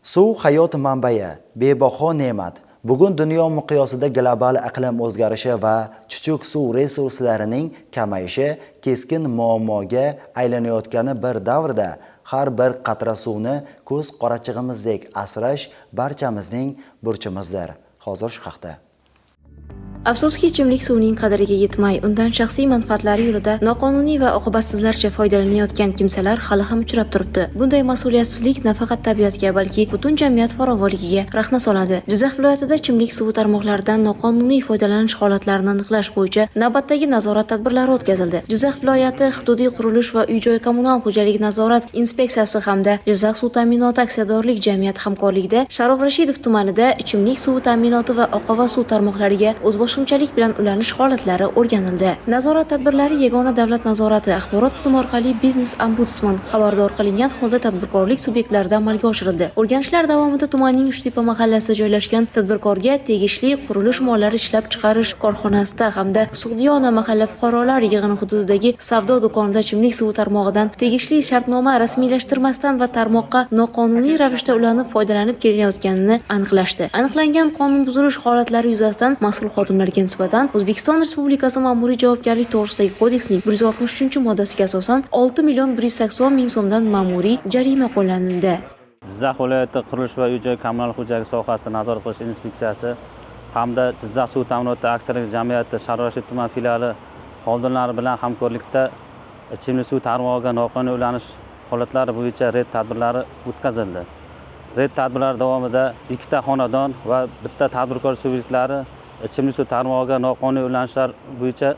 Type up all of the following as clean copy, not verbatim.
Suv hayot manbai, bebaho ne'mat. Bugun dunyo miqyosida global iqlim o'zgarishi va chuchuk suv resurslarining kamayishi keskin muammoga aylanayotgani bir davrda har bir qatra suvni ko'z qorachig'imizdek asrash barchamizning burchimizdir. Hozir shu haqda. Afsuski, ichimlik suvining qadriga yetmay, undan shaxsiy manfaatlari yo'lida noqonuniy va oqibatsizlarcha foydalanayotgan kimsalar hali ham uchrab turibdi. Bunday mas'uliyatsizlik nafaqat tabiatga, balki butun jamiyat farovonligiga rahna soladi. Jizzax viloyatida ichimlik suvi tarmoqlaridan noqonuniy foydalanish holatlarini aniqlash bo'yicha navbatdagi nazorat tadbirlari o'tkazildi. Jizzax viloyati hududiy qurilish va uy-joy kommunal xo'jalik nazorat inspeksiyasi hamda Jizzax suv ta'minoti aksiyadorlik jamiyati hamkorligida Sharof Rashidov tumanida ichimlik suvi ta'minoti va oqova suv tarmoqlariga o'zboshimchalik bilan ulanish holatlari o'rganildi. Nazorat tadbirlari yagona davlat nazorati axborot tizimi orqali biznes ombudsman xabardor qilingan holda tadbirkorlik subyektlarida amalga oshirildi. O'rganishlar davomida tumanning Uchtepa mahallasida joylashgan tadbirkorga tegishli qurilish mollari ishlab chiqarish korxonasida hamda Sug'diyona mahalla fuqarolar yig'ini hududidagi savdo do'konida ichimlik suvi tarmog'idan tegishli shartnoma rasmiylashtirmasdan va tarmoqqa noqonuniy ravishda ulanib foydalanib kelinayotganini aniqlashdi. Aniqlangan qonunbuzilish holatlari yuzasidan mas'ul xodimlarga nisbatan O'zbekiston Respublikasi Ma'muriy javobgarlik to'g'risidagi kodeksning 163-moddasiga asosan 6 million 180 ming so'mdan ma'muriy jarima qo'llanildi. Jizzax viloyati qurilish va uy-joy kommunal xo'jaligi sohasida nazorat qilish inspeksiyasi hamda Jizzax suv ta'minoti aksiyadorlik jamiyati Sharof Rashid tuman filiali xodimlari bilan hamkorlikda ichimlik suv tarmog'iga noqonuniy ulanish holatlari bo'yicha reyd tadbirlari o'tkazildi. Reyd tadbirlari davomida ikkita xonadon va bitta tadbirkor subyektlari ichimlik suv tarmog'iga noqonuniy ulanishlar bo'yicha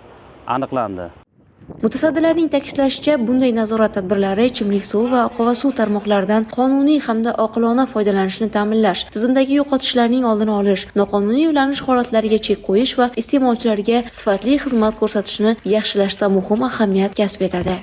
aniqlandi. Mutasaddilarning ta'kidlashicha, bunday nazorat tadbirlari ichimlik suvi va oqova suv tarmoqlaridan qonuniy hamda oqilona foydalanishni ta'minlash, tizimdagi yo'qotishlarning oldini olish, noqonuniy ulanish holatlariga chek qo'yish va iste'molchilarga sifatli xizmat ko'rsatishni yaxshilashda muhim ahamiyat kasb etadi.